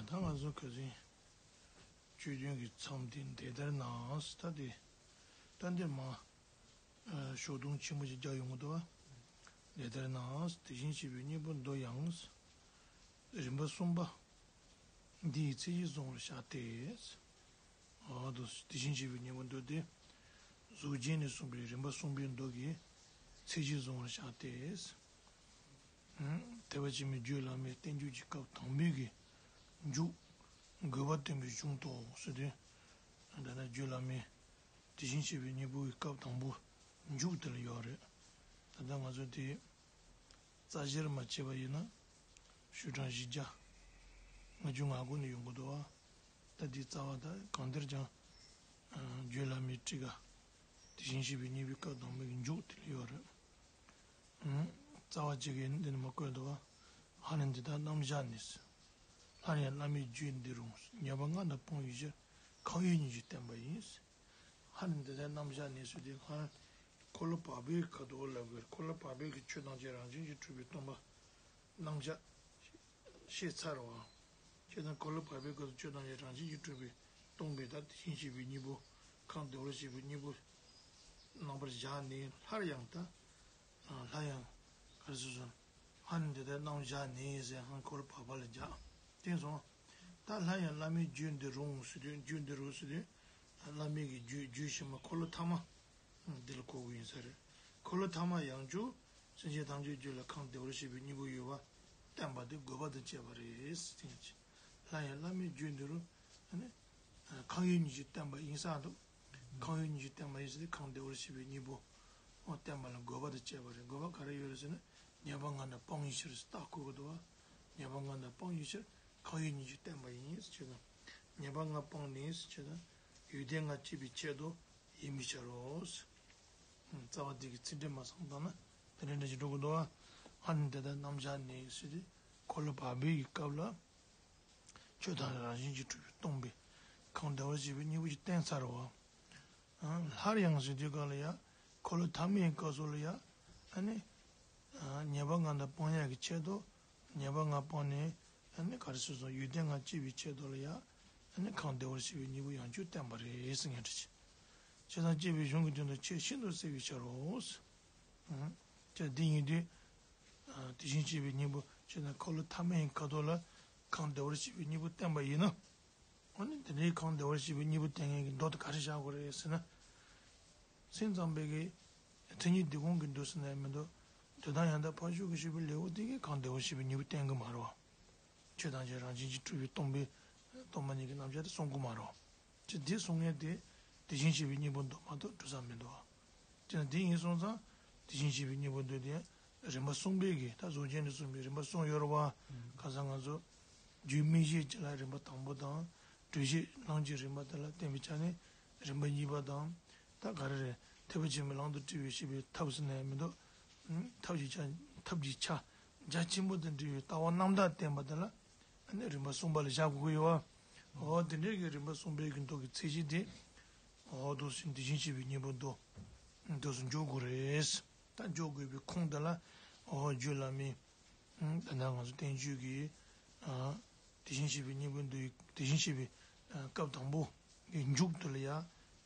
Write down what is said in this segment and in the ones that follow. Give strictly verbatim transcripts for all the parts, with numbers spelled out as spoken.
ད་ང་ཚོ་ཁ་སང་ཆོས་ཐུན་གྱི་མཚམས་དེ་འདི་ལྟར་ན། ད་དེ་ད་འདིར་མ་ཨ་ཞོགས་དུང་ཆེན་པོ་ཞིག་རྒྱག་ཡོང་གི་འདུག་བ། འདི་ལྟར་ན། དེ་བཞིན་གཤེགས་པའི་སྙིང་པོ་མདོ་ཡང་རིམ་པ་གསུམ་པ་འདི་ཡི་ཚིག་བཞི་གཟུང་བར་བྱ་སྟེ། འོ་དོ། དེ་བཞིན་གཤེགས་པའི་སྙིང་པོ་མདོ་སྟེ། གཟུགས་ཅན་ནས་གསུངས་པའི་རིམ་པ་གསུམ་པའི་མདོ་གི་ཚིག་བཞི་གཟུང་བར་བྱ་སྟེ། ཐེག་པ་ཆེན་པོའི་རྒྱུད་བླ་མའི་བསྟན་བཅོས་ཀྱི་སྐབས་དང་པོའི་གི་མཇུག་དགོས་པ་བསྟན་པའི་གཞུང་དུ་ཟེར་དུས། ད་ལྟ་རྒྱུད་བླ་མའི་དེ་བཞིན་གཤེགས་པའི་སྙིང་པོའི་སྐབས་དང་པོ་མཇུག་དེ་ལ་ཡོད་རེད། ད་ལྟ་ང་ཚོ་དེ་རྩ་གཞིར་མ་བྱས་པ་ཡིན་ན། ཤོག་གྲངས་བཞི་བརྒྱ་ལྔ་བཅུ་ང་དགུ་ནས་ཡོང་གི་འདུག་བ། ད་འདི་རྩ་བ་ད་གང་ལྟར་ཀྱང་རྒྱུད་བླ་མའི་ཊཱི་ཀ་དེ་བཞིན་གཤེགས་པའི་སྙིང་པོའི་སྐབས་དང་པོའི་མཇུག་དེ་ལ་ཡོད་རེད། རྩ་བ་གཅིག་གིས་འདི་ནས་མ་བཀོད་འདུག་བ། ཧ་ནི་འདི་དག་རྣམ་གཞག་ནས། སླར་ཡང་བླ་མའི་རྒྱུད་འདི་རུ་ཉེས་པ་ལྔ་དང་སྤོང་བའི་ཕྱིར་ཁམས་ཡུལ་གཉིས་ཀྱིས་བསྟན་པ་ཡིན། ཧ་ནི་འདི་དག་རྣམ་གཞག་ནས་ཟེར་དུས། སྔར་འཁོར་ལོ་བག་ཕེབས་ཁ་དོག་ལ་བར་འཁོར་ལོ་བག་ཕེབས་ཀྱི་ཆོས་ཐམས་ཅད་རང་བཞིན་གྱིས་གྲུབ་པའི་སྟོང་པ་རྣམ་གཞག་བཤད་ཚར་བ། བྱས་ཙང་འཁོར་ལོ་བག་ཕེབས་ཀྱི་ཆོས་ཐམས་ཅད་རང་བཞིན་གྱིས་གྲུབ་པའི་སྟོང་པའི་ད་དེ་བཞིན་གཤེགས་པའི་སྙིང་པོ། ཁམས་བདེ་བར་གཤེགས་པའི་སྙིང་པོ་རྣམ་པར་བཞག་ནས། སླར་ཡང་ད་སླར་ཡང་ག་རེ་ཟེར་སོང་། ཧ་ནི་འདི་དག་རྣམ་གཞག་ནས་ཟེར། ཧ་འཁོར་ལོ་བག་ཕེབས་ལ་སྦྱར། དེ་སོང་། ད་སླར་ཡང་བླ་མའི་རྒྱུད་འདི་རུ་ཟེར་དུས། རྒྱུད་འདི་རུ་ཟེར་དུས། བླ་མའི་གི་རྒྱུད། རྒྱུད་ཕྱི་མ་འཁོར་ལོ་ཐ་མ་འདི་ལ་གོ་དགོས་ཡིན་ས་རེད། འཁོར་ལོ་ཐ་མ་ཡང་བསྐྱར་སེམས་ཅན་ཐམས་ཅད་རྒྱུད་ལ་ཁམས་བདེ་བར་གཤེགས་པའི་སྙིང་པོ་ཡོད་པ་བསྟན་པ་དེ་དགོས་པ་དང་བཅས་པ་རེད་ཟེར་གྱི། སླར་ཡང་བླ་མའི་རྒྱུད་འདི་རུ་ཨ་ནི་ཁམས་ཡུལ་གཉིས་ཀྱིས་བསྟན་པ་ཡིན་ས་འདུག་ཁམས་ཡུལ་གཉིས་ཀྱིས་བསྟན་པ་ཡིན་ཟེར་ཏེ། ཁམས་བདེ་བར་གཤེགས་པའི་སྙིང་པོ་བསྟན་པ་ལ་དགོས་པ་དང་བཅས་པ་རེད། དགོས་པ་ག་རེ་ཡོད་རེད་ཟེར་ན། ཉེས་པ་ལྔ་རྣམས་སྤང་བའི་ཕྱིར་ཟེར་རྟགས་བཀོད་དགོས་འདུག་བ། ཉེས་པ་ལྔ་རྣམས་སྤང་བའི་ཕྱིར་ཁམས་ཡུལ་གཉིས་ཀྱིས་བསྟན་པ་ཡིན་ཟེར་བྱས་ཙང་། ཉེས་པ་ལྔ་སྤངས་ནས་ཟེར་བྱས་ཙང་། ཡོན་ཏན་ལྔ་སྐྱེད་པའི་ཆེད་དུ་ཡིན་པའི་ཕྱིར་རོ། རྩ་བ་འདི་གི་ཚིག་འགྲེལ་མ་བསམ་བཏང་ན་དེ་འདྲ་འདྲ་ཞིག་འགྲོ་གི་འདུག་བ། ཧ་ནི་འདི་དག་རྣམ་གཞག་ནས་ཟེར་ཏེ། འཁོར་ལོ་བག་ཕེབས་ཀྱི་སྐབས་ལ། ཆོས་ཐམས་ཅད་རང་བཞིན་གྱིས་གྲུབ་པའི་སྟོང་པའི་ཁམས་བདེ་བར་གཤེགས་པའི་སྙིང་པོ་ཞིག་བསྟན་ཚར་བ། སླར་ཡང་ཟེར་དུས་སྒང་ལ་ཡ། འཁོར་ལོ་ཐ་མའི་སྐབས་སུ་ལ་ཡ། ཨ་ནི་ཉེས་པ་ལྔ་དང་སྤང་ཡག་གི་ཆེད་དུ། ཉེས་པ་ལྔ་སྤངས་ནས། ཨ་ནི་ག་རེ་ཟེར་སོང་། ཡོན་ཏན་ལྔ་སྐྱེད་པའི་ཆེད་དུ་ལ་ཡ། ཨ་ནི་ཁམས་བདེ་བར་གཤེགས་པའི་སྙིང་པོ་ཡང་བསྐྱར་བསྟན་པ་རེད་ཟེར་ངེས་འདྲ་ཅིག་བྱས་ཙང་སྐྱེས་པའི་གཞུང་གི་དོན་དུ་ཆེས་ཤིན་ཏུ་གསལ་བའི་ཕྱིར་རོ། ཅེས་འདི་ཡིན་དུས། དེ་བཞིན་གཤེགས་པའི་སྙིང་པོ་བྱས་ན་འཁོར་ལོ་ཐ་མའི་ཁ་དོག་ལ་ཁམས་བདེ་བར་གཤེགས་པའི་སྙིང་པོ་བསྟན་པ་ཡིན་ན། འོ་ན་དེ་འདྲའི་ཁམས་བདེ་བར་གཤེགས་པའི་སྙིང་པོ་བསྟན་མཁན་གྱི་མདོ་དེ་ག་རེ་བཞག་དགོས་རེད་ཟེར་ན། སེམས་ཙམ་པའི་གི་མཚན་ཉིད་འདི་གོང་གི་འདུག་ཟེར་ན་མི་འདུག་འདོད་དང་ཡང་དག་ཕར་ཕྱོགས་ཀྱི་ཤེས་པའི་ལེའུ་དེ་གི་ཁམས་བདེ་བར་གཤེགས་པའི་སྙིང་པོ་བསྟན་གི་མ་རེད་བ། ཆོས་ཐམས་ཅད་རང་བཞིན་གྱིས་གྲུབ་པའི་སྟོང་པའི་སྟོང་པ་ཉིད་ཀྱི་རྣམ་གཞག་དེ་གསུང་གི་མ་རེད་བ། ཅེས་འདི་གསུང་མཁན་དེ་དེ་བཞིན་གཤེགས་པའི་སྙིང་པོ་མདོ་མ་གཏོགས་གྲུབ་ས་མི་འདུག་བ། ཅེས་འདི་ཡིན་སོང་ཙང་དེ་བཞིན་གཤེགས་པའི་སྙིང་པོ་མདོ་དེ་རིམ་པ་གསུམ་པའི་གི། ད་གཟུགས་ཅན་ནས་གསུངས་པའི་རིམ་པ་གསུམ་ཡོད་རེད་བ། ཁ་སང་ང་ཚོ་རྒྱུད་སྨིན་བྱེད་ཀྱི་ལ་རིམ་པ་དང་པོ་དང་། གྲོལ་བྱེད་བླང་བྱའི་རིམ་པ་དེ་ལ་བརྟེན་པའི་ཆ་ནས་རིམ་པ་གཉིས་པ་དང་། ད་ག་རེ་རེད། ཐེག་པ་ཆེན་པོའི་ལམ་དུ་སྤྲོད་པའི་བྱེད་པའི་ཐབས་ཟེར་ན་ཡང་མི་འདུག་ཐབས་ཀྱི་ཆ། ཐབས་ཀྱི་ཆ་རྒྱ་ཆེན་པོ་དང་འབྲེལ་བའི་ལྟ་བ་རྣམ་དག་བསྟན་པ་དེ་ལ། ཨ་ནི་རིམ་པ་གསུམ་པ་ལ་བཞག་དགོས་ཀྱི་ཡོད་བ། འོ་དེ་འདྲའི་གི་རིམ་པ་གསུམ་པའི་གི་མདོ་གི་ཚད་གཞི་དེ། འོ་དེ་བཞིན་དེ་བཞིན་གཤེགས་པའི་སྙིང་པོ་མདོ། མདོ་སུ་འཇོག་དགོས་རེད། ད་འཇོག་དགོས་པའི་ཁུངས་དེ་ལ། འོ་རྒྱུད་བླ་མའི། ད་ལྟ་ང་ཚོ་བསྟན་བཅོས་ཀྱི། དེ་བཞིན་གཤེགས་པའི་སྙིང་པོ་མདོ་ཡི་དེ་བཞིན་གཤེགས་པའི་སྐབས་དང་པོ་གི་མཇུག་ཏུ་ལ་ཡ།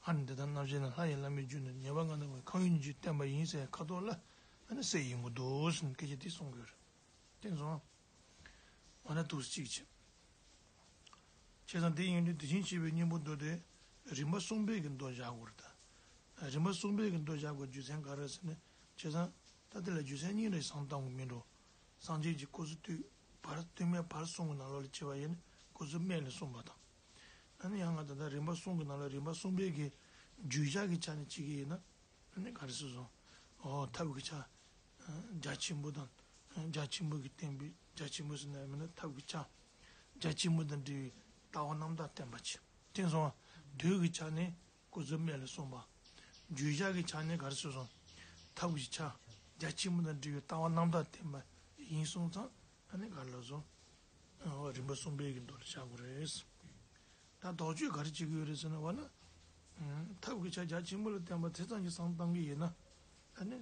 ཧ་ནི་འདི་དག་རྣམ་གཞག་ནས་སླར་ཡང་བླ་མའི་རྒྱུད་ནི་ཉེས་པ་ལྔ་དང་ཁམས་ཡུལ་གཉིས་ཀྱིས་བསྟན་པ་ཡིན་ཟེར་ཁ་དོག་ལ། ཨ་ནི་གསལ་ཡིན་དགོས་འདུག་ཟེར་ནས་སྐད་ཆ་དེ་གསུང་དགོས་རེད། བསྟན་སོང་། འོ་ན་འདུག་སེ་གཅིག་བྱས། བྱས་ཙང་དེ་ཡིན་དུས་དེ་བཞིན་གཤེགས་པའི་སྙིང་པོ་མདོ་དེ་རིམ་པ་གསུམ་པའི་གི་མདོ་བཞག་དགོས་རེད་ད། རིམ་པ་གསུམ་པའི་གི་མདོ་བཞག་དགོས་རྒྱུ་མཚན་ག་རེ་ཟེར་ན། བྱས་ཙང་ད་དེ་ལ་རྒྱུ་མཚན་གཉིས་རེ་བསམ་བཏང་གི་མིན་འགྲོ། སངས་རྒྱས་ཀྱིས་སྐུ་གཟུགས་སྟོད་བར་སྟོད་སྨད་བར་གསུམ་གྱི་ནང་ལོགས་ལ་བྱས་པ་ཡིན་ན་སྐུ་གཟུགས་སྨད་ལ་གསུངས་པ་དང་། ཨ་ནི་ཡང་ང་ད་ལྟ་རིམ་པ་གསུམ་གྱི་ནང་ལ་རིམ་པ་གསུམ་པའི་གི་བརྗོད་བྱ་གི་ཆ་ནས་བྱེད་ཀྱི་ཡིན་ན། ཨ་ནི་ག་རེ་ཟེར་སོང་། འོ་ཐབས་ཀྱི་ཆ་རྒྱ་ཆེན་པོ་དང་། རྒྱ་ཆེན་པོ་གི་བསྟན་པའི་རྒྱ་ཆེན་པོ་ཟེར་ན་ཡང་མིན་ན་ཐབས་ཀྱི་ཆ་རྒྱ་ཆེན་པོ་དང་འབྲེལ་བའི་ལྟ་བ་རྣམ་དག་བསྟན་པ་བྱས། བསྟན་སོང་བ། དོན་གྱི་ཆ་ནས་སྐུ་གཟུགས་སྨད་ལ་གསུངས་པ། བརྗོད་བྱ་གི་ཆ་ནས་ག་རེ་ཟེར་སོང་། ཐབས་ཀྱི་ཆ་རྒྱ་ཆེན་པོ་དང་འབྲེལ་བའི་ལྟ་བ་རྣམ་དག་བསྟན་པ་ཡིན་སོང་ཙང་། ཨ་ནི་ག་རེ་ལབ་སོང་། འོ་རིམ་པ་གསུམ་པའི་གི་མདོ་ལ་བཞག་དགོས་རེད། ད་དོགས་གཅོད་ག་རེ་བྱེད་ཀྱི་ཡོད་རེད་ཟེར་ན་བ་ན། ཐབས་ཀྱི་ཆ་རྒྱ་ཆེན་པོ་ལ་བརྟེན་པ་དེ་ཙམ་གྱིས་བསམ་བཏང་གི་ཡིན་ན། ཨ་ནི་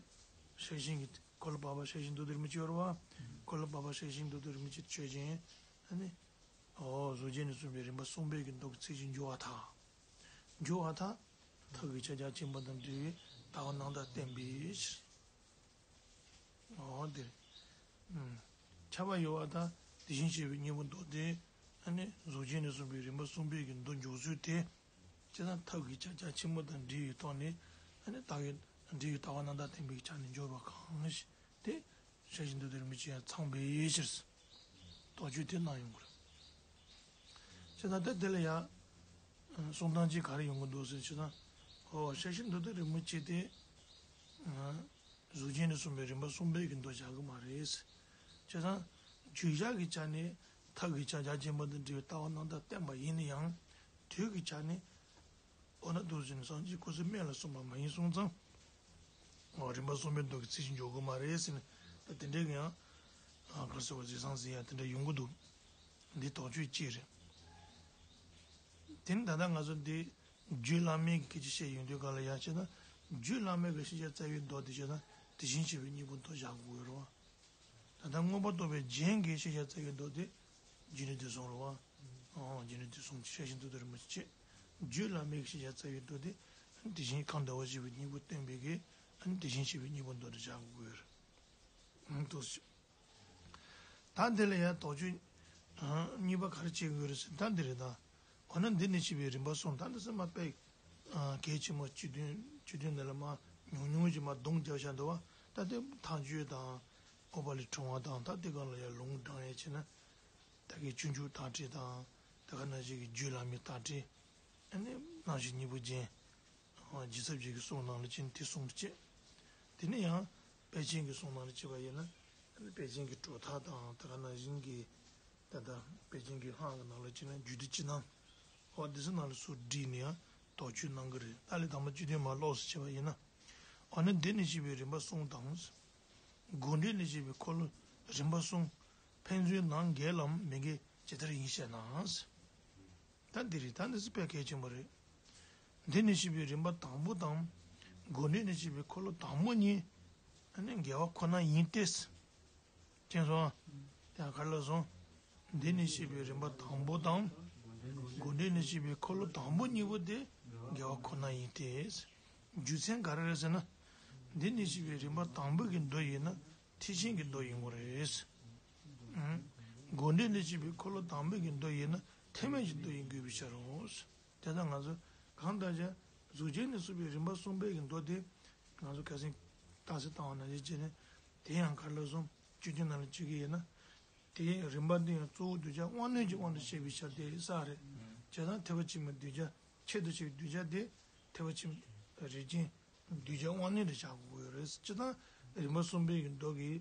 ཤེར་ཕྱིན་གྱི་འཁོར་ལོ་བར་པ་ཤེར་ཕྱིན་མདོ་སྡེ་རིན་པོ་ཆེ་ཡོད་རེད་བ། འཁོར་ལོ་བར་པ་ཤེར་ཕྱིན་མདོ་སྡེ་རིན་པོ་ཆེ་ཆོས་ཅན། ཨ་ནི། འོ་ གཟུགས་ཅན་ནས་གསུངས་པའི་རིམ་པ་གསུམ་པའི་གི་མདོ་གི་ཚིག་གཅིག་འགྱུར་བ་དང་། འགྱུར་བ་དང་། ཐབས་ཀྱི་ཕྱག་རྒྱ་ཆེན་པོ་དང་འབྲེལ་བའི་ལྟ་བ་རྣམ་དག་བསྟན་པའི་ཕྱིར། འོ་དེ། ཁྱབ་པ་ཡོད་པ་དང་དེ་བཞིན་གཤེགས་པའི་སྙིང་པོ་མདོ་སྡེ། ཨ་ནི་གཟུགས་ཅན་ནས་གསུངས་པའི་རིམ་པ་གསུམ་པའི་གི་མདོ་འཇུག་ཚུལ་དེ། ཅེས་དང་ཐབས་ཀྱི་ཕྱག་རྒྱ་ཆེན་པོ་དང་འབྲེལ་བའི་ཐོག་ནས། ཨ་ནི་ལྟ་བའི་འབྲེལ་བའི་ལྟ་བ་རྣམ་དག་བསྟན་པའི་ཆ་ནས་འཇོག་པ་གང་ཞིག་དེ། སྲས་ཞི་འདོད་ལྡན་རིན་པོ་ཆེ་ཡང་ཚང་བའི་ཕྱིར། དོགས་གཅོད་དེ་གནང་ཡོང་གི་རེད། ཅེས་དང་ད་དེ་ལ་ཡང་། གསུང་སྟངས་གཅིག་ག་རེ་ཡོང་གི་འདུག་ཟེར་ཅེས་དང་། ཨོ་སྲས་ཞི་འདོད་ལྡན་རིན་པོ་ཆེ་དེ། གཟུགས་ཅན་ནས་གསུངས་པའི་རིམ་པ་གསུམ་པའི་གི་མདོ་བཞག་གི་མ་རེད། བྱས་ཙང་། རྒྱུད་བཞག་གི་ཆ་ནས་ཐབས་ཀྱི་ཕྱག་རྒྱ་ཆེན་པོ་དང་འབྲེལ་བའི་ལྟ་བ་རྣམ་དག་བསྟན་པ་ཡིན་ན་ཡང་། དུས་ཀྱི་ཆ་ནས། འོ་ན་འདུག་ཟེར་ནས་སངས་རྒྱས་ཁོ་ཚོའི་སྨན་ལ་གསུངས་པ་མ་ཡིན་སོང་ཙང་། འོ་རིམ་པ་གསུམ་པའི་མདོ་གི་ཚིག་གཅིག་འཇོག་གི་མ་རེད་ཟེར་ནས་ད་དེ་འདྲའི་གི་ཡང་། ག་རེ་ཟེར་བ་ཟེར་སང་ཟེར་ཡ་དེ་འདྲ་ཡོང་གི་འདུག་འདི་དོགས་གཅོད་ཅིག་རེད། དེ་ནི་ད་ལྟ་ང་ཚོ་འདི། རྒྱུད་བླ་མེད་ཀྱི་སྐད་ཆ་བཤད་ཡོང་དུས་ག་ལ་ཡང་བྱས་ན། རྒྱུད་བླ་མེད་ཀྱི་ཤེས་བྱ་རྩ་བའི་མདོ་དེ་བྱས་ན་དེ་བཞིན་གཤེགས་པའི་སྙིང་པོ་མདོ་བཞག་དགོས་རེད་བ། ད་ལྟ་མངོན་པར་རྟོགས་པའི་རྒྱན་གྱི་ཤེས་བྱ་རྩ་བའི་མདོ་དེ། རྒྱུད་ནི་དེ་གསུང་རེད་བ། ཨང་རྒྱུད་ནི་དེ་གསུང་ཤེས་བཞིན་དུ་དོ་རིན་པོ་ཆེ། རྒྱུད་བླ་མེད་ཀྱི་ཤེས་བྱ་རྩ་བའི་མདོ་དེ། དེ་བཞིན་གང་འདུལ་བ་ཞེས་པའི་སྙིང་པོ་སྟོན་པའི་གི། དེ་བཞིན་གཤེགས་པའི་སྙིང་པོ་མདོ་དེ་བཞག་དགོས་རེད། ཨང་དུ། ད་འདི་ལ་ཡང་དོགས་གཅོད་གཉིས་པ་ག་རེ་བྱེད་དགོས་རེད་ཟེར་ད་འདི་རེད་ད། འོ་ན་འདི་ནས་བཤད་པའི་རིམ་པ་གསུམ་ད་འདི་ཚོ་མ་དཔེ་གལ་ཆེན་པོ་སྤྱི་དོན་སྤྱི་དོན་འདི་ལ་མ་ཉུང་ཉུང་ཅིག་མ་གདོང་རྒྱག་བྱ་འདུག་བ། ད་དེ་མཐའ་དཔྱོད་དང་ཨོ་པ་ལི་ཕྲེང་བ་དང་ད་དེ་གང་ལ་ཡང་ལུང་དྲངས་ཡས་བྱས་ན། ད་གི་སྤྱོད་འཇུག་དག་སྒྲིལ་དང་ད་ག་ནང་བཞིན་གྱི་རྒྱུད་བླ་མའི་དག་སྒྲིལ། ཨ་ནི་རྣམ་བཤད་སྙིང་པོ་རྒྱན། རྗེ་ཚབ་རྗེ་གི་གསུང་ནང་ལ་ཅི་དེ་གསུང་བྱེད། དེ་ནས་ཡང་། པཎ་ཆེན་གྱི་གསུང་ནང་ལ་བྱེད་པ་ཡིན་ན། པཎ་ཆེན་གྱི་གྲུབ་མཐའ་དང་དེ་ག་ནང་བཞིན་གྱི། ད་ལྟ་པཎ་ཆེན་གྱི་ལྷག་གི་ནང་ལ་བྱེད་ན་རྒྱུད་སྡེ་སྤྱི་རྣམ། འོ་དེ་ཚོ་ནང་ལ་སུ་བསྒྲིལ་ནས་ཡང་དོགས་གཅོད་གནང་གི་རེད། ད་ལས་དང་པོ་སྤྱི་དོན་མ་ལོགས་སུ་བྱེད་པ་ཡིན་ན། འོ་ན་འདི་ནས་བཤད་པའི་རིམ་པ་གསུམ་དང་། དགོངས་འགྲེལ་ནས་བཤད་པའི་འཁོར་ལོ་རིམ་པ་གསུམ། ཕན་ཚུན་ནང་འགལ་ལམ་མི་འགལ་ཇི་ལྟར་ཡིན་ཞེ་ན། ད་འདི་རེད་ད་འདི་སི་དཔེ་གལ་ཆེན་པོ་རེད། འདི་ནས་བཤད་པའི་རིམ་པ་དང་པོ་དང་། དགོངས་འགྲེལ་ནས་བཤད་པའི་འཁོར་ལོ་དང་པོ་གཉིས། ཨ་ནི་འགལ་བ་ཁོ་ན་ཡིན་ཏེ། མཁྱེན་སོང་། ཡང་ག་རེ་ལབ་སོང་། འདི་ནས་བཤད་པའི་རིམ་པ་དང་པོ་དང་། དགོངས་འགྲེལ་ནས་བཤད་པའི་འཁོར་ལོ་དང་པོ་གཉིས་པོ་དེ་འགལ་བ་ཁོ་ན་ཡིན་ཏེ། རྒྱུ་མཚན་ག་རེ་རེད་ཟེར་ན། འདི་ནས་བཤད་པའི་རིམ་པ་དང་པོ་གི་མདོ་ཡིན་ན་ཐེག་ཆེན་གྱི་མདོ་ཡིན་དགོས་རེད། དགོངས་འགྲེལ་ནས་བཤད་པའི་འཁོར་ལོ་དང་པོ་གི་མདོ་ཡིན་ན་ཐེག་དམན་གྱི་མདོ་ཡིན་དགོས་པའི་ཕྱིར་རོ། དེ་ལྟར་ང་ཚོ་གང་ལྟར་ཀྱང་གཟུགས་ཅན་ནས་གསུངས་པའི་རིམ་པ་གསུམ་པའི་གི་མདོ་དེ་ང་ཚོ་ཁ་སང་རྟགས་གསལ་བཏང་བ་ནང་བཞིན་བྱས་ནས་དེ་ཡང་ག་རེ་ལབ་སོང་། བཅུད་ཀྱི་ནང་ལ་བཅུད་ཀྱི་ཡིན་ན། དེའི་རིམ་པ་འདི་ཡང་གཙོ་བོ་གདུལ་བྱ་དབང་རྣོན་གྱི་དབང་དུ་བྱས་པའི་ཕྱིར་ཏེ་ས་རེད། བྱས་ཙང་ཐེག་པ་ཆེན་པོའི་གདུལ་བྱ་ཆེད་དུ་བྱས་པའི་གདུལ་བྱ་དེ་ཐེག་པ་ཆེན་པོའི་རིགས་ཅན་གདུལ་བྱ་དབང་རྣོན་དུ་བཞག་དགོས་ཀྱི་ཡོད་རེད། སྤྱིར་བཏང་རིམ་པ་གསུམ་པའི་གི་མདོ་གི་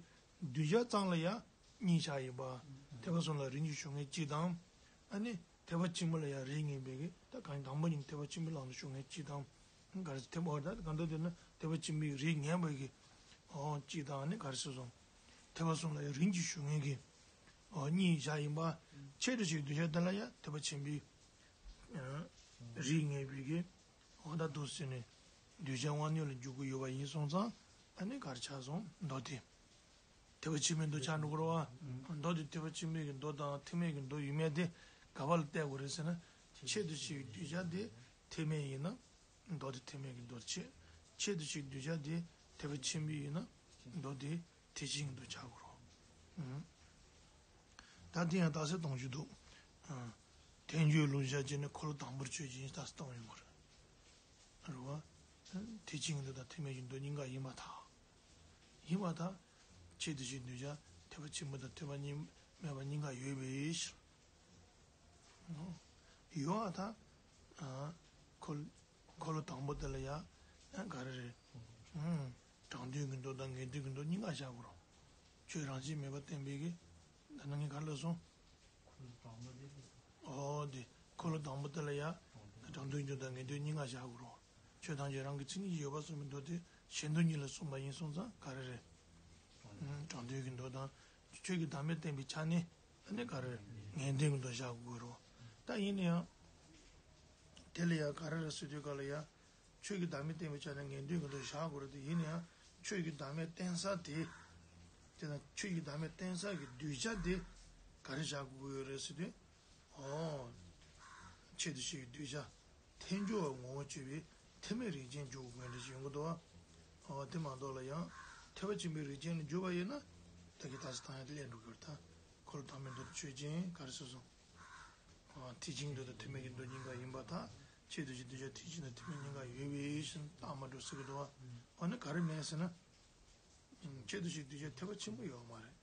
གདུལ་བྱ་ཙམ་ལ་ཡང་གཉིས་བཞག་ཡིན་པ། ཐེག་པ་གསུམ་ལ་རིམ་གྱིས་ཞུགས་མཁན་གཅིག་དང་། ཨ་ནི། ཐེག་པ་ཆེན་པོ་ལ་ཡང་རིགས་ངེས་པའི་གི་ད་གང་དང་པོ་ཉིད་ཐེག་པ་ཆེན་པོའི་ལམ་དུ་ཞུགས་མཁན་གཅིག་དང་། ག་རེ་ཐེག་པ་ད་གང་འདོད་དེ་ན་ཐེག་པ་ཆེན་པོའི་རིགས་ངེས་པའི་གི་ཨོ་གཅིག་དང་ནི་ག་རེ་ཟེར་སོང་། ཐེག་པ་གསུམ་ལ་ཡང་རིམ་གྱིས་ཞུགས་མཁན་གི་ཨོ་གཉིས་བཞག་ཡིན་པ། ཆེད་དུ་བྱས་གདུལ་བྱ་དེ་ལ་ཡང་ཐེག་པ་ཆེན་པོའི་རིགས་ངེས་པའི་གི་ཨོ་ད་འདུག་ཟེར་ནས་གདུལ་བྱ་དབང་རྣོན་ལ་འཇུག་གི་ཡོད་པ་ཡིན་སོང་ཙང་ཨ་ནི་ག་རེ་ཆགས་སོང་མདོ་དེ། ཐེག་པ་ཆེན་པོའི་མདོ་ཆགས་འགྲོ་གི་རེད་བ། མདོ་དེ་ཐེག་པ་ཆེན་པོའི་གི་མདོ་དང་ཐེག་དམན་གྱི་མདོ་ཡིན་མིན་དེ་ག་པར་ལ་བལྟ་དགོས་རེད་ཟེར་ན། ཆེད་དུ་བྱས་པའི་གདུལ་བྱ་དེ་ཐེག་དམན་ཡིན་ན། མདོ་དེ་ཐེག་དམན་གྱི་མདོ་ཆེ། ཆེད་དུ་བྱས་པའི་གདུལ་བྱ་དེ་ཐེག་པ་ཆེན་པོའི་ཡིན་ན། མདོ་དེ་ཐེག་ཆེན་གྱི་མདོ་ཆགས་དགོས་རེད། ད་དེ་ཡང་རྟགས་གསལ་གཏོང་རྒྱུ་འདུག་ཐལ་འགྱུར་ལུགས་བཞག་བྱས་ནས་འཁོར་ལོ་དང་པོར་གཅོད་ཀྱི་ཡིན་རྟགས་གསལ་གཏོང་ཡོང་གི་རེད། རེད་བ། ཐེག་ཆེན་གྱི་མདོ་དང་ཐེག་དམན་གྱི་མདོ་གཉིས་ཀ་ཡིན་པར་ཐལ། ཡིན་པར་ཐལ། ཆེད་དུ་བྱས་གདུལ་བྱ་ཐེག་པ་ཆེན་པོ་དང་ཐེག་པ་གཉིས་མེད་པ་གཉིས་ཀ་ཡོད་པའི་ཕྱིར། ཡོད་པར་ཐལ། འཁོར་འཁོར་ལོ་དང་པོ་དེ་ལ་ཡང་ག་རེ་རེད། དྲང་དོན་གྱི་མདོ་དང་ངེས་དོན་གྱི་མདོ་གཉིས་ཀ་བཞག་དགོས་རེད། ཆོས་རང་བཞིན་མེད་པར་བསྟན་པའི་གི། ད་ནང་ངས་ག་རེ་ལབ་སོང་། ཨོ་དེ། འཁོར་ལོ་དང་པོ་དེ་ལ་ཡ། དྲང་དོན་གྱི་མདོ་དང་ངེས་དོན་གཉིས་ཀ་བཞག་དགོས་རེད། ཆོས་ཐམས་ཅད་རང་གི་མཚན་ཉིད་ཀྱིས་ཡོད་པར་གསུངས་པའི་མདོ་དེ་གཞན་དོན་གཉིས་ལ་གསུངས་པ་ཡིན་སོང་ཙང་ག་རེ་རེད། དྲང་དོན་གྱི་མདོ་དང་། ཆོས་ཀྱི་བདག་མེད་བསྟན་པའི་ཆ་ནས་ཨ་ནི་ག་རེ་རེད། ངེས་དོན་གྱི་མདོ་བཞག་དགོས་རེད། ད་ཡིན་ན་ཡང་། དེ་ལ་ཡ་ག་རེ་རེད་ཟེར་དུས་ག་ལ་ཡ། ཆོས་ཀྱི་བདག་མེད་བསྟན་པའི་ཆ་ནས་ངེས་དོན་གྱི་མདོ་བཞག་དགོས་རེད་དེ་ཡིན་ན་ཡང་ཆོས་ཀྱི་བདག་མེད་བསྟན་ས་དེ། དེ་དང་ཆོས་ཀྱི་བདག་མེད་བསྟན་ས་གི་གདུལ་བྱ་དེ་ག་རེ་བཞག་དགོས་ཀྱི་ཡོད་རེད་ཟེར་དུས། ཨོ། ཆེད་དུ་བྱེད་ཀྱི་གདུལ་བྱ་ཐལ་འགྱུར་བ་ངོ་བོར་གྱུར་པའི་ཐེག་དམན་རིགས་ཅན་འཇུག་དགོས་འདྲ་ཞིག་ཡོང་གི་འདུག་བ། འོ་དེ་མ་གཏོགས་ལ་ཡང་ཐེག་པ་ཆེན་པོའི་རིགས་ཅན་ལ་འཇུག་པ་ཡིན་ན་ད་གི་ད་ཅི་ཐང་ཡང་དེ་ལས་འགྲོ་དགོས་རེད་ད། འཁོར་ལོ་དང་པོའི་མདོ་དེ་ཆོས་ཅན་ག་རེ་ཟེར་སོང་། ཐེག་ཆེན་མདོ་དང་ཐེག་དམན་གྱི་མདོ་གཉིས་ཀ་ཡིན་པར་ཐལ། ཆེད་དུ་བྱེད་གདུལ་བྱ་ཐེག་ཆེན་དང་ཐེག་དམན་གཉིས་ཀ་ཡོད་པའི་ཕྱིར་རྟགས་མ་གྲུབ་ཟེར་གྱི་འདུག་བ། འོ་ན་ག་རེ་མེད་ཟེར་ན། ཆེད་དུ་བྱེད་གདུལ་བྱ་ཐེག་པ་ཆེན་པོ་ཡོད་མ་རེད།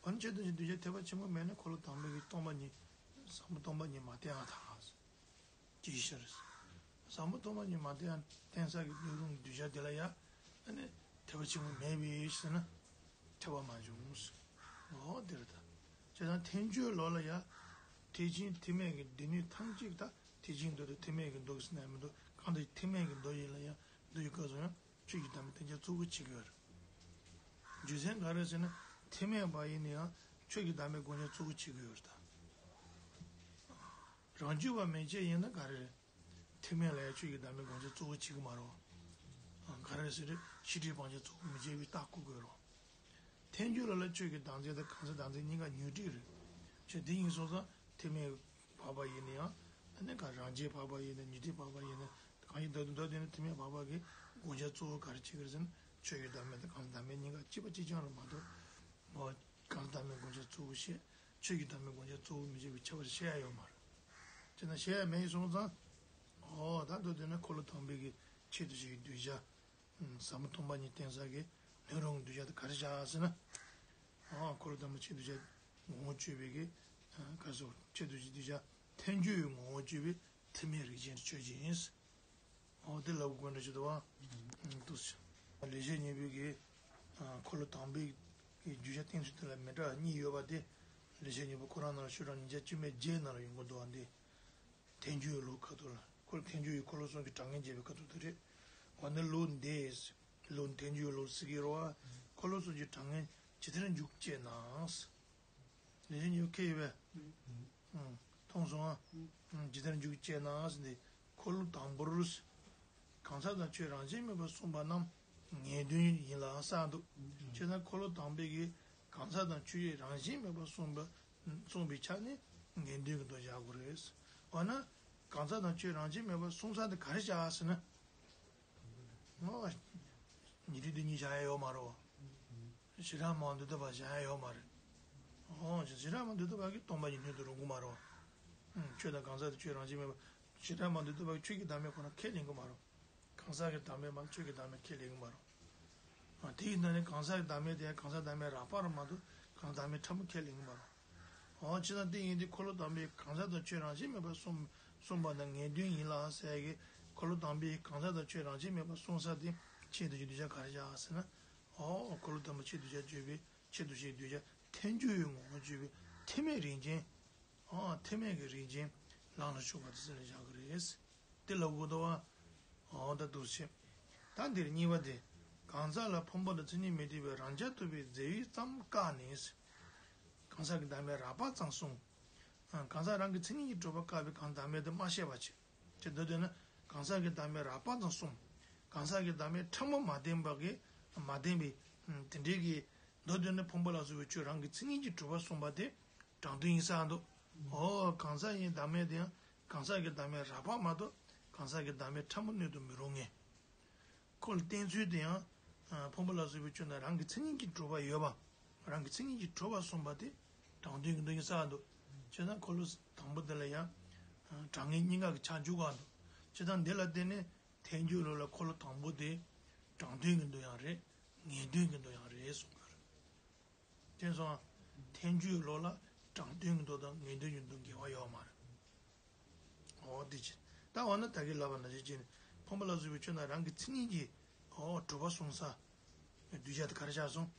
འོ་ན་ཆེད་དུ་བྱེད་གདུལ་བྱ་ཐེག་པ་ཆེན་པོ་མེད་ན་འཁོར་ལོ་དང་པོའི་གི་སྟོང་པ་ཉིད་ཟབ་མོ་སྟོང་པ་ཉིད་མ་བསྟན་ཡང་ཐལ། ཅི་ཞིག་རེད། ཟབ་མོ་སྟོང་པ་ཉིད་མ་བསྟན་ཡང་བསྟན་ས་གི་སྣོད་རུང་གི་གདུལ་བྱ་དེ་ལ་ཡང་ཨ་ནི་ཐེག་པ་ཆེན་པོ་མེད་པའི་ཕྱིར་ན་ཐེག་པ་མ་བྱུང་། འོ་དེ་རེད་ད། བྱས་ཙང་ཐལ་འགྱུར་ལུགས་ལ་ཡང་ཐེག་ཆེན་ཐེག་དམན་གྱི་སྡེ་སྣོད་ཐམས་ཅད་ད་ཐེག་ཆེན་མདོ་དང་ཐེག་དམན་གྱི་མདོ་གི་ཟེར་ན་མི་འདུག་གང་ལྟར་ཐེག་དམན་གྱི་མདོ་ཡིན་ལ་ཡང་མདོ་ཡི་སྐབས་སུ་ཡང་ཆོས་ཀྱི་བདག་མེད་བསྟན་བྱ་གཙོ་བོ་བྱེད་ཀྱི་ཡོད་རེད། རྒྱུ་མཚན་ག་རེ་ཟེར་ན་ཐེག་དམན་པ་ཡིན་ན་ཡང་ཆོས་ཀྱི་བདག་མེད་དགོངས་འཆར་གཙོ་བོ་བྱེད་ཀྱི་ཡོད་རེད་ད། རང་རྒྱུད་པ་མན་ཆད་ཡིན་ན་ག་རེ་རེད། ཐེག་དམན་ལ་ཡང་ཆོས་ཀྱི་བདག་མེད་དགོངས་འཆར་གཙོ་བོ་བྱེད་ཀྱི་མ་རེད། ག་རེ་ཟེར་ཤེས་སྒྲིབ་སྤང་བྱ་གཙོ་བོ་མི་བྱེད་པའི་རྟགས་བཀོད་དགོས་རེད། ཐལ་འགྱུར་ལ་ལ་ཆོས་ཀྱི་བདག་འཛིན་དང་གང་ཟག་བདག་འཛིན་གཉིས་ཀ་ཉོན་སྒྲིབ་རེད། ཆོས་དེ་ཡིན་སོང་ཙང་ཐེག་དམན་བར་པ་ཡིན་ན་ཡང་ཨ་ནི་ག་རང་རྒྱུད་བར་པ་ཡིན་ན་ཉོན་སྒྲིབ་བར་པ་ཡིན་ན་གང་ཡིན་མདོར་བསྡུས་ན་ཐེག་དམན་བར་པ་གི་དགོངས་འཆར་གཙོ་བོ་ག་རེ་བྱེད་ཀྱི་རེད་ཟེར་ན་ཆོས་ཀྱི་བདག་མེད་དང་གང་ཟག་བདག་མེད་གཉིས་ཀ་གཅིག་པ་གཅིག་རྐྱང་རེད་མ་གཏོགས། གང་ཟག་བདག་མེད་དགོངས་འཆར་གཙོ་བོ་བཤད། ཆོས་ཀྱི་བདག་མེད་དགོངས་འཆར་གཙོ་བོ་མི་བྱེད་པའི་ཁྱད་པར་བཤད་ཡ་ཡོད་མ་རེད། དེ་ན་བཤད་ཡ་མེད་སོང་ཙང་། འོ་ད་མདོར་བསྡུས་ན་འཁོར་ལོ་དང་པོའི་གི་ཆེད་དུ་བྱེད་ཀྱི་གདུལ་བྱ། ཟབ་མོ་སྟོང་པ་ཉིད་བསྟན་ས་གི་སྣོད་རུང་གི་གདུལ་བྱ་དེ་ག་རེ་བྱ་ཟེར་ན། འོ་འཁོར་ལོ་དང་པོ་ཆེད་དུ་བྱ་ངོ་བོ་བཅོས་པའི་གི། ག་རེ་ཟེར་ཆེད་དུ་བྱེད་གདུལ་བྱ་ཐལ་འགྱུར་བའི་ངོ་བོ་བཅོས་པའི་ཐེག་དམན་རིགས་ཅན་གྱི་ཆོས་ཅན། འོ་དེ་ལབ་དགོས་འདྲ་ཞིག་འདུག་བ། འདུག་ཟེར། ལེགས་བཤད་སྙིང་པོའི་གི། འཁོར་ལོ་དང་པོའི་གི་རྒྱུ་ཆ་བསྟན་ཚུལ་དེ་ལ་མི་འདྲ་བ་གཉིས་ཡོད་པ་དེ། ལེགས་བཤད་སྙིང་པོ་ཁོ་རང་ནང་ལ་ཤོག་གྲངས་ཉིས་བརྒྱ་བཅུ་མེད་བརྒྱད་ནང་ལ་ཡོང་གི་འདུག་བ་འདི། ཐལ་འགྱུར་ལུགས་ཁ་ཐུག་ལ་འཁོར་ཐལ་འགྱུར་ཡི་འཁོར་ལོ་གསུམ་གྱི་གྲངས་ངེས་འབྱེད་པའི་ཁ་ཐུག་དེ་རེད། འོ་ན་ལུགས་འདི། ལུགས་ཐལ་འགྱུར་ལུགས་ཟེར་གྱི་རེད་བ། འཁོར་ལོ་གསུམ་གྱི་གྲངས་ངེས་ཇི་ལྟར་འཇུག་ཅེ་ན། ལེགས་བཤད་སྙིང་པོ་མཁྱེན་ཡོད་པས། མཐོང་སོང་ཨ། ཇི་ལྟར་འཇུག་ཅེ་ན་ཟེར་ནས་འཁོར་ལོ་དང་པོར། གང་ཟག་དང་ཆོས་རང་བཞིན་མེད་པར་གསུངས་པ་རྣམས་ངེས་དོན་ཡིན་ལ་བསམ་འདུག་བྱས་ན་འཁོར་ལོ་དང་པོའི་གི་གང་ཟག་དང་ཆོས་རང་བཞིན་མེད་པར་གསུངས་པ། གསུངས་པའི་ཆ་ནས་ངེས་དོན་གྱི་མདོ་བཞག་དགོས་རེད། འོ་ན། གང་ཟག་དང་ཆོས་རང་བཞིན་མེད་པར་གསུངས་ས་དེ་ག་རེ་བཞག་ཟེར་ན། ཨོ། ཉན་ཐོས་སྡེ་གཉིས་བཞག་ཡ་ཡོད་མ་རེད། ཞེ་དྲག་མང་འདུས་ཏོ་བ་བཞག་ཡ་ཡོད་མ་རེད། ཨོ། ཞེ་དྲག་མང་འདུས་ཏོ་བ་གིས་སྟོང་པ་ཉིད་སྣོད་དུ་རུང་གི་མ་རེད། ཆོས་དང་གང་ཟག་དང་ཆོས་རང་བཞིན་མེད་པ། ཞེ་དྲག་མང་འདུས་ཏོ་བ་གིས་ཆོས་ཀྱི་བདག་མེད་ཁོ་ན་ཁས་ལེན་གི་མ་རེད། གང་ཟག་གི་བདག་མེད་མ་ཆོས་ཀྱི་བདག་མེད་ཁས་ལེན་གི་མ་རེད། ཨ་དེ་ཡིན་ན་ནི་གང་ཟག་གི་བདག་མེད་དེ་ཡང་གང་ཟག་བདག་མེད་རགས་པ་རེད་མ་གཏོགས་གང་ཟག་བདག་མེད་ཕྲ་མོ་ཁས་ལེན་གི་མ་རེད། འོ་ཅི་ལྟར་དེ་ཡིན་དུས་འཁོར་ལོ་དང་པོའི་གང་ཟག་དང་ཆོས་རང་བཞིན་མེད་པར་གསུངས་གསུངས་པ་དང་ངེས་དོན་ཡིན་ལ་ཟེར་གི། འཁོར་ལོ་དང་པོའི་གང་ཟག་དང་ཆོས་རང་བཞིན་མེད་པར་གསུངས་ས་དེ་ཆེད་དུ་བྱེད་གདུལ་བྱ་ག་རེ་བཞག་ཟེར་ན། འོ་འཁོར་ལོ་དང་པོ་ཆེད་དུ་བྱ་བརྗོད་པའི་ཆེད་དུ་བྱེད་གདུལ་བྱ་ཐལ་འགྱུར་བའི་ངོ་བོ་བརྗོད་པའི་ཐེག་དམན་རིགས་ཅན། འོ་ཐེག་དམན་གྱི་རིགས་ཅན་ལམ་ལ་ཞུགས་པ་དེ་ཚོ་ལ་བཞག་གི་རེད། དེ་ལ་འུ་དོ་བ། འོ་ད་འདུག་སེ། ད་འདིར་གཉིས་པ་དེ། གང་ཟག་ལ་ཕུང་པོ་དང་མཚན་ཉིད་མི་མཐུན་པའི་རང་རྐྱ་ཐུབ་པའི་རྫས་ཡོད་ཙམ་བཀག་ནས། གང་ཟག་གི་བདག་མེད་རགས་པ་ཙམ་གསུངས། གང་ཟག་རང་གི་མཚན་ཉིད་ཀྱིས་གྲུབ་པ་བཀག་པའི་གང་ཟག་བདག་མེད་དེ་མ་བཤད་པ་བྱས། ཅེས་མདོར་བསྡུས་ན་གང་ཟག་གི་བདག་མེད་རགས་པ་ཙམ་གསུངས། གང་ཟག་གི་བདག་མེད་ཕྲ་མོ་མ་བསྟན་པ་གི་མ་བསྟན་པའི་དེ་འདྲའི་གི་མདོར་བསྡུས་ན་ཕུང་པོ་ལ་སོགས་པའི་ཆོས་རང་གི་མཚན་ཉིད་ཀྱིས་གྲུབ་པ་གསུངས་པ་དེ། དྲང་དོན་ཡིན་ས་འདུག་འོ་གང་ཟག་ཡིན་བདག་མེད་དེ་ཡང་གང་ཟག་གི་བདག་མེད་རགས་པ་མ་གཏོགས་གང་ཟག་གི་བདག་མེད་ཕྲ་མོ་སྣོད་དུ་མི་རུང་ངེས། ཁོ་ལ་བསྟན་ཚུལ་དེ་ཡང་ཕུང་པོ་ལ་སོགས་པའི་ཆོས་རྣམས་རང་གི་མཚན་ཉིད་ཀྱིས་གྲུབ་པ་ཡོད་པ། རང་གི་མཚན་ཉིད་ཀྱིས་གྲུབ་པ་གསུངས་པ་དེ་དྲང་དོན་གྱི་མདོ་ཡིན་ས་འདུག་བྱས་ན་འཁོར་ལོ་དང་པོ་དེ་ལ་ཡང་གྲངས་ངེས་གཉིས་ཀ་གི་ཆ་འཇུག་ག་འདུག་བྱས་ཙང་འདི་ལ་བརྟེན་ནས་ཐལ་འགྱུར་ལུགས་ལ་འཁོར་ལོ་དང་པོ་དེ་དྲང་དོན་གྱི་མདོ་ཡང་རེད། ངེས་དོན་གྱི་མདོ་ཡང་རེད་གསུངས་པ་རེད། དེ་སོང་ཐལ་འགྱུར་ལུགས་ལ་དྲང་དོན་གྱི་མདོ་དང་ངེས་དོན་གྱི་མདོ་འགལ་བ་ཡོད་མ་རེད། འོ་དེ་ཅི། ད་འོ་ན་ད་གིན་ལབ་པ་ནང་བཞིན་བྱས་ནས་ཕུང་པོ་ལ་སོགས་པའི་ཆོས་རྣམས་རང་གི་མཚན་ཉིད་ཀྱིས་འོ་གྲུབ་པ་གསུངས་ས། གདུལ་བྱ་དེ་ག་རེ་བཞག་སོང་།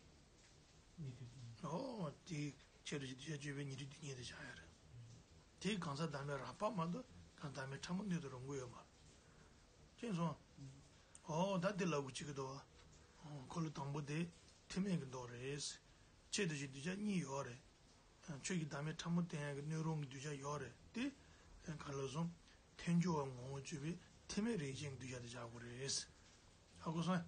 འོ་དེའི་ཆེད་དུ་གདུལ་བྱ་བརྗོད་པའི་ཉན་ཐོས་སྡེ་གཉིས་དེ་བཞག་ཡ་རེད། དེའི་གང་ཟག་བདག་མེད་རགས་པ་མ་གཏོགས་གང་བདག་མེད་ཕྲ་མོ་སྣོད་དུ་རུང་གི་ཡོད་མ་རེད། མཁྱེན་སོང་། འོ་ད་དེ་ལབ་དགོས་ཀྱི་འདུག་བ། འོ་འཁོར་ལོ་དང་པོ་དེ་ཐེག་དམན་གྱི་མདོ་རེད། ཆེད་དུ་བྱེད་གདུལ་བྱ་གཉིས་ཡོད་རེད། ཆོས་ཀྱི་བདག་མེད་ཕྲ་མོ་བསྟན་ཡག་གི་སྣོད་རུང་གི་གདུལ་བྱ་ཡོད་རེད་དེ། ག་ལ་སོང་། ཐལ་འགྱུར་བ་ངོ་བོར་གྱུར་པའི་ཐེག་དམན་རིགས་ཅན་གྱི་གདུལ་བྱ་དེ་བཞག་དགོས་རེད། ཧ་གོ་སོང་།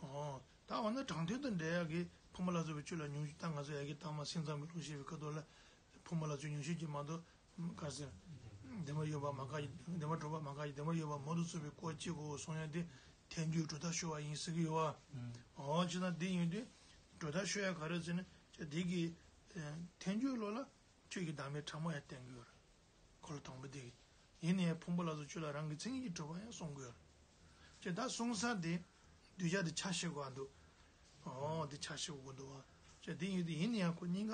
འོ་ད་འོ་ན་དྲང་དོན་དང་འབྲེལ་ཡག་གི་ཕུང་པོ་ལ་སོགས་པའི་ཆོས་ལ་ཉུང་ཤས་ད་ང་ཚོ་ཡ་གི་ཐ་མ་སེམས་ཙམ་པའི་ལུགས་བཤད་པའི་ཁ་ཐོག་ལ་ཕུང་པོ་ལ་སོགས་ཉུང་ཤས་ཀྱིས་མ་གཏོགས་ག་རེ་ཟེར། བདེན་པར་ཡོད་པ་མ་འགགས་ཀྱི་བདེན་པར་གྲུབ་པ་མ་འགགས་ཀྱི་བདེན་པར་ཡོད་པ་མུ་སྟེགས་ཚོགས་པའི་སྐོར་གཅིག་གོ་གསུང་ཡ་དེ་ཐལ་འགྱུར་གྲུབ་མཐའ་ཤོར་བ་ཡིན་ཟེར་གྱི་ཡོད་བ། འོ་ཅི་ན་འདི་ཡིན་དུས་གྲུབ་མཐའ་ཤོར་ཡ་ག་རེ་ཟེར་ན་ཅི་འདི་གི་ཐལ་འགྱུར་ལོ་ལ་ཆོས་ཀྱི་བདག་མེད་ཕྲ་མོ་ཡང་བསྟན་གྱི་ཡོད་རེད། འཁོར་ལོ་དང་པོ་དེ་གི། ཡིན་ནའི་ཕུང་པོ་ལ་སོགས་ཆོས་ལ་རང་གི་མཚན་ཉིད་ཀྱིས་གྲུབ་པ་ཡང་གསུང་དགོས། ཅེས་ད་གསུང་ས་དེ་གདུལ་བྱ་དེ་ཆ་ཤས་དགོས་འདུག་ཨོ་དེ་ཆ་ཤས་དགོས་འདུག་བ། ཅེས་དེ་ཡིན་དུས་ཡིན་ན་ཡང་ཁོ་གཉིས་ཀ་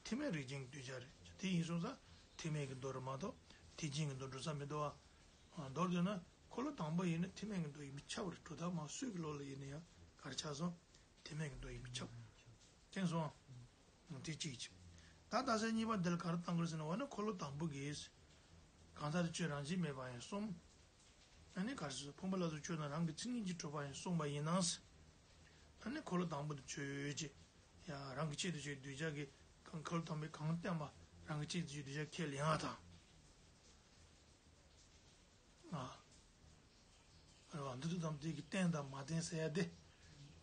ཐེག་དམན་རིགས་ཅན་གྱི་གདུལ་བྱ་རེད། དེ་ཡིན་སོང་ཙང་ཐེག་དམན་གྱི་མདོ་རེད་མ་གཏོགས་ཐེག་ཆེན་གྱི་མདོ་འགྲོ་ས་མི་འདུག་བ། མདོར་བསྡུས་ན་འཁོར་ལོ་དང་པོ་ཡིན་ན་ཐེག་དམན་གྱི་མདོ་ཡིན་པས་ཁྱབ་པ་རེད། གྲུབ་མཐའ་མ་སུས་ཀྱི་ལོ་ལ་ཡིན་ན་ཡང་ག་རེ་ཆགས་སོང་། ཐེག་དམན་གྱི་མདོ་ཡིན་པས་ཁྱབ། མཁྱེན་སོང་། དེ་གཅིག་གཅིག་ད་ལྟ་ས་གཉིས་པ་འདི་ལ་ག་རེ་བཏང་དགོས་ཟེར་ན་འོ་ན་འཁོར་ལོ་དང་པོ་གིས། གང་ཟག་ཏུ་ཆོས་རང་བཞིན་མེད་པ་ཡང་གསུམ། ཨ་ནི་ག་རེ་ཟེར་ཕུང་པོ་ལ་སོགས་ཆོས་རྣམས་རང་གི་མཚན་ཉིད་ཀྱིས་གྲུབ་པ་ཡང་གསུངས་པ་ཡིན་ན། ཨ་ནི་འཁོར་ལོ་དང་པོ་དེ་ཆོས་ཅན། ཡང་རང་གི་ཆེད་དུ་ཆོས་གདུལ་བྱ་གི་གང་འཁོར་ལོ་དང་པོའི་གང་བསྟན་པ་རང་གི་ཆེད་དུ་ཆོས་གདུལ་བྱ་ཁས་ལེན་ཡ་དང་། ཨ། རེད་བ། འདོད་དང་དེ་གི་བརྟེན་དང་མ་བརྟེན་ཟེར་ཡ་དེ།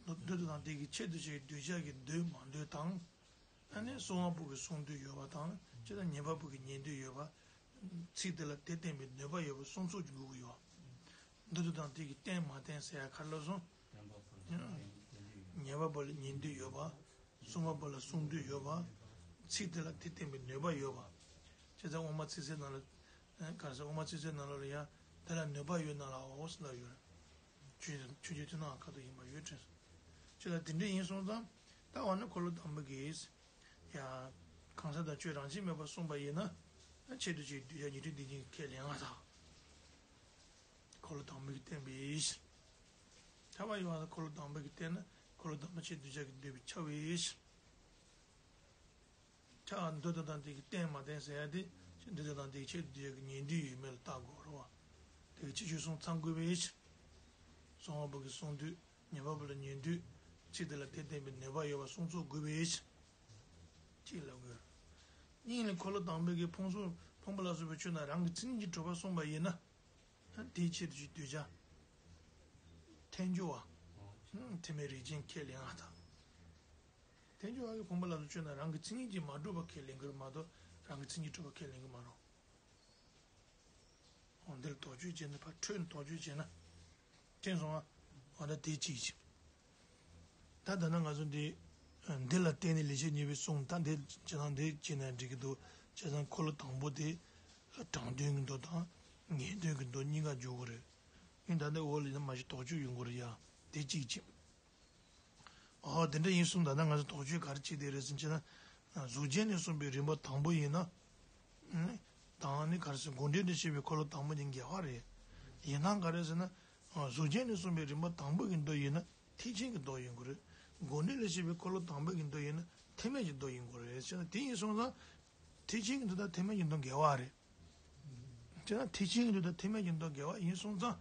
འདོད་དང་དེ་གི་ཆེད་དུ་བྱས་གདུལ་བྱ་གི་འདོད་མ་འདོད་དང་། ཨ་ནི་གསང་བ་པོ་གི་གསང་འདོད་ཡོད་པ་དང་ཅི་ལྟར་ཉན་པ་པོ་གི་ཉན་འདོད་ཡོད་པ། ཚིག་དེ་ལ་དེ་བརྟེན་པའི་ནུས་པ་ཡོད་པ་གསུམ་ཚོགས་ཀྱི་དགོས་ཀྱི་ཡོད། འདོད་དང་དེ་གི་བརྟེན་མ་བརྟེན་ཟེར་ཡ་ག་རེ་ལབ་སོང་། ཉན་པ་པོ་ལ་ཉན་འདོད་ཡོད་པ། གསང་བ་པོ་ལ་གསང་འདོད་ཡོད་པ། ཚིག་དེ་ལ་དེ་བརྟེན་པའི་ནུས་པ་ཡོད་པ། བྱས་ཙང་དབུ་མ་ཚིག་གསལ་ནང་ལ། ག་རེ་ཟེར་དབུ་མ་ཚིག་གསལ་ནང་ལོགས་ལ་ཡང་དེ་ལ་ནུས་པ་ཡོད་ན་ལའོ་ཟེར་ལབ་ཡོད་རེད། ཆོས་ཆོས་ཀྱི་མཐུན་སྣང་ཁ་ཐུག་ཡིན་པ་ཡོད་དྲན་སོང་། ཅི་ལ་དེ་འདྲ་ཡིན་སོང་ཙང་ད་འོ་ན་འཁོར་ལོ་དང་པོ་གིས་ཡང་གང་ཟག་དང་ཆོས་རང་བཞིན་མེད་པར་གསུངས་པ་ཡིན་ན་ཆེད་དུ་བྱས་གདུལ་བྱ་ཉན་ཐོས་སྡིག་ཅན་གྱི་ཁས་ལེན་ཡ་དང་། འཁོར་ལོ་དང་པོ་གིས་བསྟན་པའི་ཕྱིར། ཁྱབ་པ་ཡོད་པ་འཁོར་ལོ་དང་པོ་གིས་བསྟན་ན་འཁོར་ལོ་དང་པོ་ཆེད་དུ་བྱ་གི་འདོད་པའི་ཁྱབ་པའི་ཕྱིར། ཁྱབ་པ་འདོད་དང་དེ་གི་བརྟེན་མ་བརྟེན་ཟེར་ཡ་དེ་འདོད་དང་དེ་གི་ཆེད་དུ་བྱ་གི་ཉན་འདོད་ཡོད་མེད་ལ་བལྟ་དགོས་རེད་བ། དེ་གི་ཕྱི་ཆོས་གསུམ་ཚང་དགོས་པའི་ཕྱིར། གསང་བ་པོ་གི་གསང་འདོད་ཉན་པ་པོ་ལ་ཉན་འདོད་ཚིག་དེ་ལ་དེ་བརྟེན་པའི་ནུས་པ་ཡོད་པ་གསུམ་ཚོགས་དགོས་པའི་ཕྱིར། གཅིག་ལབ་དགོས། གཉིས་ནི་འཁོར་ལོ་དང་པོ་གི་ཕུང་སོགས་ཕུང་པོ་ལ་སོགས་པའི་ཆོས་རྣམས་རང་གི་མཚན་ཉིད་ཀྱིས་གྲུབ་པ་གསུངས་པ་ཡིན་ན། དེའི་ཆེད་དུ་ཞིག་གདུལ་བྱ། ཐལ་འགྱུར་བ། ཐེག་དམན་རིགས་ཅན་ཁས་ལེན་པ་དང་། ཐལ་འགྱུར་བ་གི་ཕུང་པོ་ལ་སོགས་ཆོས་རྣམས་རང་གི་མཚན་ཉིད་ཀྱིས་མ་གྲུབ་པ་ཁས་ལེན་གྱི་རེད་མ་གཏོགས་རང་གི་མཚན་ཉིད་གྲུབ་པ་ཁས་ལེན་གྱི་མ་རེད། འོ་འདིར་དོགས་གཅོད་བྱས་ན་ཕར་འཕྲོས་ནས་དོགས་གཅོད་བྱས་ན། མཁྱེན་སོང་ང་། འོ་ད་དེ་གཅིག་བྱས། ད་ད་ནང་ང་ཚོ་འདི། འདི་ལ་བརྟེན་ནས་ལེགས་བཤད་སྙིང་པོའི་གསུང་ད་འདི་བྱས་ན་འདི་བྱས་ན་འགྲིག་གི་འདུག་བྱས་ཙང་འཁོར་ལོ་དང་པོ་དེ། དྲང་དོན་གྱི་མདོ་དང་། ངེས་དོན་གྱི་མདོ་གཉིས་ཀ་འཇོག་གི་རེད། ངས་ད་ལྟ་འོག་ལ་ཡིན་ན་མ་གཞི་དོགས་གཅོད་ཡོང་གི་རེད་ཡ། དེ་གཅིག་བྱས། ཨོ་དེ་འདྲ་ཡིན་གསུངས། ད་ལྟ་ང་ཚོ་དོགས་གཅོད་ག་རེ་བྱེད་བསྡད་རེད་ཟེར་བྱས་ན། གཟུགས་ཅན་ནས་གསུངས་པའི་རིམ་པ་དང་པོ་ཡིན་ན། དང་ནི་ག་རེ་ཟེར་དགོངས་འགྲེལ་ནས་བཤད་པའི་འཁོར་ལོ་དང་པོ་གཉིས་འགལ་བ་རེད། ཡིན་ནའང་ག་རེ་ཟེར་ན། གཟུགས་ཅན་ནས་གསུངས་པའི་རིམ་པ་དང་པོ་གི་མདོ་ཡིན་ན་ཐེག་ཆེན་གྱི་མདོ་ཡིན་དགོས་རེད། དགོངས་འགྲེལ་ལས་བཤད་པའི་འཁོར་ལོ་དང་པོ་གི་མདོ་ཡིན་ན་ཐེག་དམན་གྱི་མདོ་ཡིན་དགོས་རེད་ཟེར་ན་དེ་ཡིན་སོང་ཙང་། ཐེག་ཆེན་གྱི་མདོ་དང་ཐེག་དམན་གྱི་མདོ་འགལ་བ་རེད། དེ་ན་ཐེག་ཆེན་གྱི་མདོ་དང་ཐེག་དམན་གྱི་མདོ་འགལ་བ་ཡིན་སོང་ཙང་།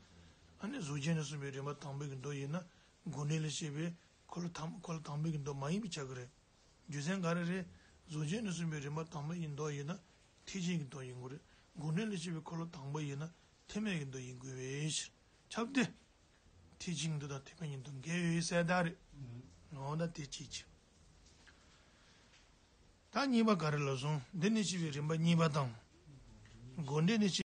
ཨ་ནི་གཟུགས་ཅན་ནས་གསུངས་པའི་རིམ་པ་དང་པོ་གི་མདོ་ཡིན་ན། དགོངས་འགྲེལ་ལས་བཤད་པའི་འཁོར་ལོ་དང་འཁོར་ལོ་དང་པོ་གི་མདོ་མ་ཡིན་པ་ཆགས་ཀྱི་རེད། རྒྱུ་མཚན་ག་རེ་རེད། གཟུགས་ཅན་ནས་གསུངས་པའི་རིམ་པ་དང་པོ་ཡི་མདོ་ཡིན་ན། ཐེག་ཆེན་གྱི་མདོ་ཡིན་དགོས་རེད། དགོངས་འགྲེལ་ལས་བཤད་པའི་འཁོར་ལོ་དང་པོ་ཡིན་ན། ཐེག་དམན་གྱི་མདོ་ཡིན་དགོས་པའི་ཕྱིར། ཁྱབ་སྟེ། ཐེག་ཆེན་གྱི་མདོ་དང་ཐེག་དམན་གྱི་མདོ་འགལ་ཡོད་ཟེར་ད་རེད། འོ་ན་དེ་གཅིག་བྱས། ད་གཉིས་པ་ག་རེ་ལབ་སོང་། འདི་ནས་བཤད་པའི་རིམ་པ་གཉིས་པ་དང་། དགོངས་འགྲེལ་ནས་བཤད།